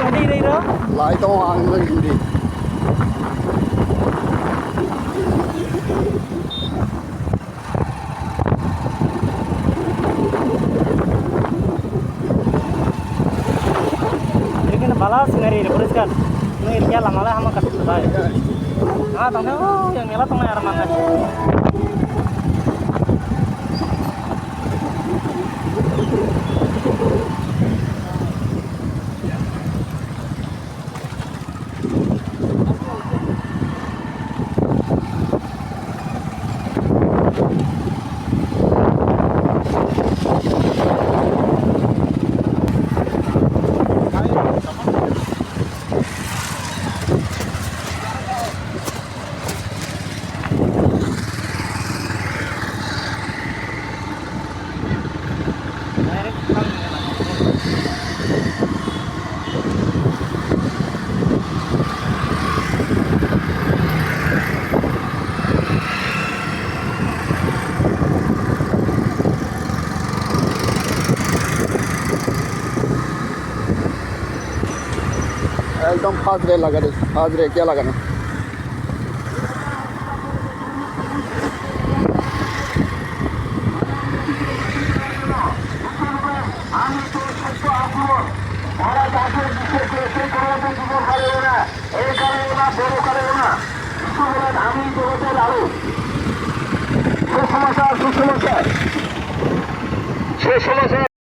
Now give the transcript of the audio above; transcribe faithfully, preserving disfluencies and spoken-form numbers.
Lai tongo ang nang hindi. Ini bala scenery ini, poriskar. Ini area lama lah sama kasih selesai. Ah, tangga, oh, yang mela tangga arman. Ekdom fast re laga de, fast re kya lagana. সুসমাচার, সুসমাচার। সুসমাচার।